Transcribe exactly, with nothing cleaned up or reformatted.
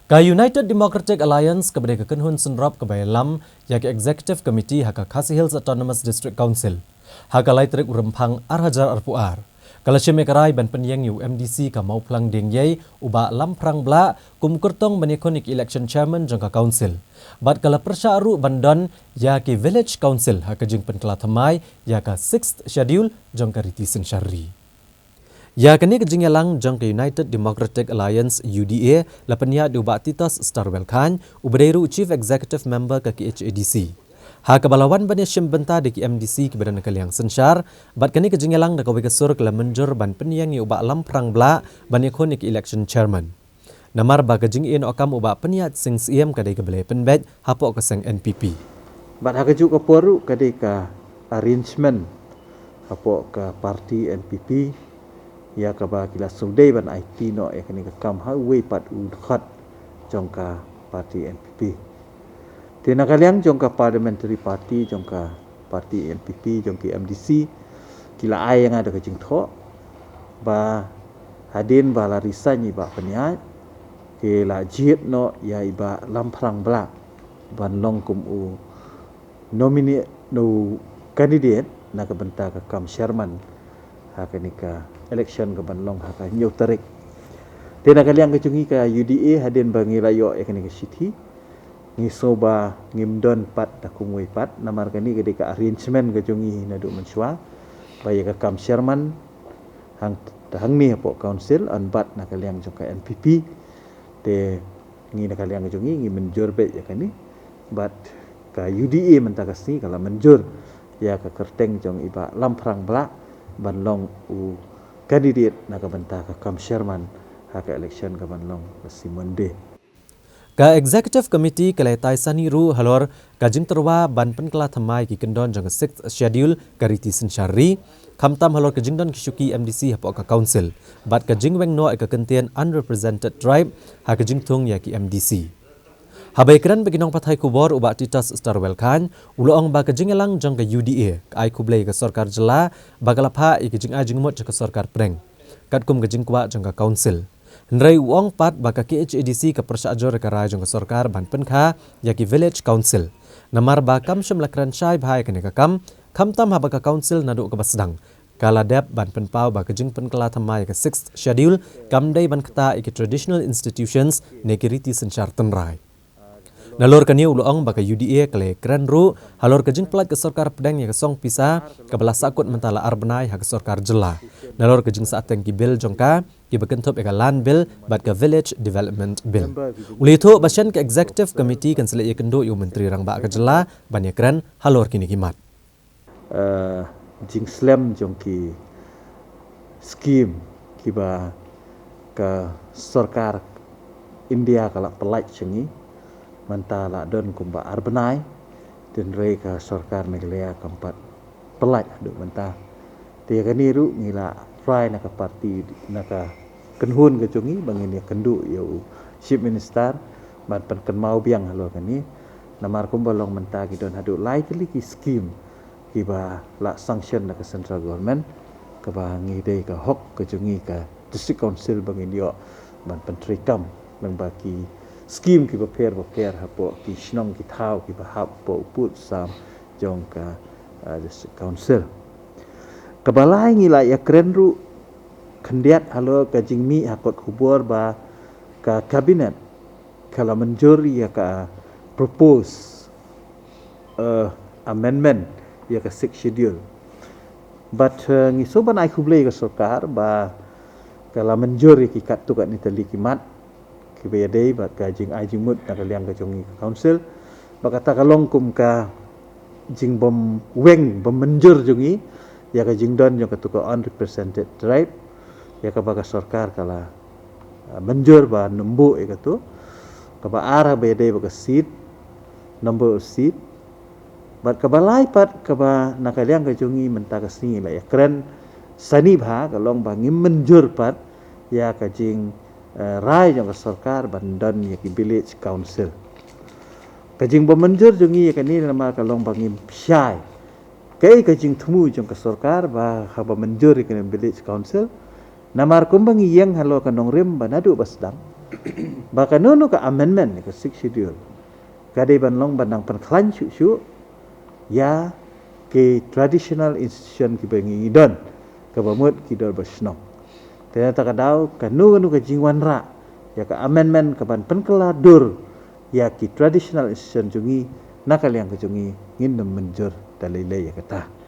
Ka United Democratic Alliance kaba dei ka kynhun synrop kaba ïalam ïa ka Executive Committee ha ka Khasi Hills Autonomous District Council, ha ka lai tarik u Rymphang ar hajar arphew ar, ka la shim ïa ka rai ban pynïeng ïa u M D C ka Mawphlang Diengiei u Bah Lamphrang Blah kum u kyrtong ban ïakhun ïa ka election chairman jong ka council. Bad ka la pyrshah ruh ban don ïa ki village council ha ka jingpynkylla thymmai ïa ka sixth schedule jong ka riti synshar ri. Ïa kane ka jingïalang jong ka United Democratic Alliance, U D A, la pynïaid da u Bah Titos Starwell Chyne, uba dei ruh u Chief Executive Member ka K H A D C. Ha kaba la wan ban ïashim bynta da ki M D C kiba don ha ka liang synshar, bad kane ka jingïalang da kawei ka sur ka la mynjur ban pynïeng ïa u Bah Lamphrang Blah ban ïakhun ïa ka election chairman. Namar ba ka jingïehnoh kam u Bah Pynïaid Sing Syiem ka dei kaba la pynbeit hapoh ka seng N P P. Bad ha kajuh ka por ruh ka dei ka arrangement hapoh ka party N P P, ïa kaba ki la sngewdei ban aiti noh ïa kane ka kam ha uwei pat u dkhot jong ka party N P P. Te na ka liang jong ka parliamentary party jong ka party N P P jong ki M D C, ki la ai ïa nga da ka jingthoh ba hadien ba la resign i Bah Pynïaid, ki la jied noh ïa i Bah Lamphrang Blah ban long kum u nominee, u candidate na ka bynta ka kam chairman ha kane ka election kaban long ha ka hynñiew tarik. Te na ka liang ka jong ngi ka U D A, hadien ba ngi la ïoh ïa kane ka shithi, ngi sngew ba ngim don pat da kumwei pat, namar kane ka dei ka arrangement ka jong ngi naduh mynshuwa, ba ïa ka kam chairman hang, hangne hapoh council yn bat na ka liang jong ka N P P. Te ngi na ka liang ka jong ngi ngi mynjur beit ïa kane. Bad ka U D A mynta ka sngi ka la mynjur ïa ka kyrteng jong i Bah Lamphrang Blah ban long u candidate na ka bynta ka kam chairman ha ka election kaban long ka sngi Monday. Ka Executive Committee ka la ïatai sani ruh halor ka jingtyrwa ban pynkylla thymmai ki kyndon jong ka sixth schedule ka riti synshar ri, khamtam halor ka jingdon ki shuki M D C hapoh ka council, bad ka jingweng noh ïa ka kyntien unrepresented tribe ha ka jingthung ïa ki M D C. Haba ïakren bad ki nongpathai khubor, u Bah Titos Starwell Chyne u la ong ba ka jingïalang jong ka U D A ka ai khublei ïa ka sorkar jylla ba ka la phah ïa ka jingai jingmut jong ka sorkar pdeng katkum ka jingkwah jong ka council. Hynrei u ong pat ba ka K H A D C ka pyrshah jur ïa ka rai jong ka sorkar ban pynkha ïa ki village council, namar ba kam shym la kren shai bha ïa kane ka kam, khamtam haba ka council naduh kaba sdang ka la dep ban pynpaw ba ka jingpynkylla thymmai ïa ka sixth schedule kam dei ban ktah ïa ki traditional institutions ne ki riti synshar tynrai. Nalor kane u la ong ba ka U D A ka la ïakren ruh halor ka jingpynlait ka sorkar pdeng ïa ka song pisa kaba la sahkut mynta la ar bnai ha ka sorkar jylla, nalor ka jingsahteng ki bill jong ka kiba kynthup ïa ka Land Bill bad ka Village Development Bill. U la ïathuh ba shen ka Executive Committee kan sa leit ïakynduh ïa u Myntri Rangbah ka jylla ban ïakren halor kine ki mat. Eh, jingslem jong ki skim kiba ka sorkar India ka la pynlait sha ngi, mynta la don kumba ar bnai, hynrei ka sorkar Meghalaya kam pat pynlait haduh mynta. Te ïa kane ruh ngi la rai na ka party, na ka kynhun ka jong ngi ba ngin ïakynduh ïa u Chief Minister ban pynkynmaw biang halor kane. Namar kumba long mynta ki don haduh lai tylli ki skim kiba la sanction da ka central government, kaba ngi dei ka hok ka jong ngi ka District Council ba ngin ïoh ban pyntreikam lyngba ki skim kiba pher ba pher hapoh ki shnong ki thaw kiba hap hapoh u pud u sam jong ka, ah, District Council. Kaba lai ngi la ïakren ruh khyndiat halor ka jingmih ha kot khubor ba ka cabinet ka la mynjur ïa ka propose, eh, amendment ïa ka sixth schedule. Bad, eh, ngi sngewbha ban ai khublei ïa ka sorkar ba ka la mynjur ïa ki katto katne tylli ki mat kiba ïadei bad ka jingai jingmut na ka liang ka jong ngi ka council. Bad kata ka long kum ka jingbym weng bym mynjur jong ngi ïa ka jingdon jong kato ka unrepresented tribe, ïa kaba ka sorkar ka la, ah, mynjur ban nym buh ïa kato. Kaba ar ba ïadei bad ka seat, number of seat. Bad kaba lai pat kaba na ka liang ka jong ngi mynta ka sngi la ïakren sani bha ka long ba ngim mynjur pat ïa ka jing, eh, rai jong ka sorkar ban don ïa ki village council. Ka jingbym mynjur jong ngi ïa kane namar ka long ba ngim shai kaei ka jingthmu jong ka sorkar ba haba mynjur ïa kane village council. Namar kumba ngi ïeng halor ka nongrim ba naduh ba sdang ba kano kano ka amendment ïa ka Sixth Schedule ka dei ban long ban dang pynkhlaiñ shuh shuh ïa ki traditional institution kiba ngi don, kaba mut ki dorbar shnong. Te na kata ka daw kano kano ka jingwanrah ïa ka amendment kaban pynkylla dur ïa ki traditional institution jong ngi, na ka liang ka jong ngi ngin ym mynjur da lei lei ïa kata.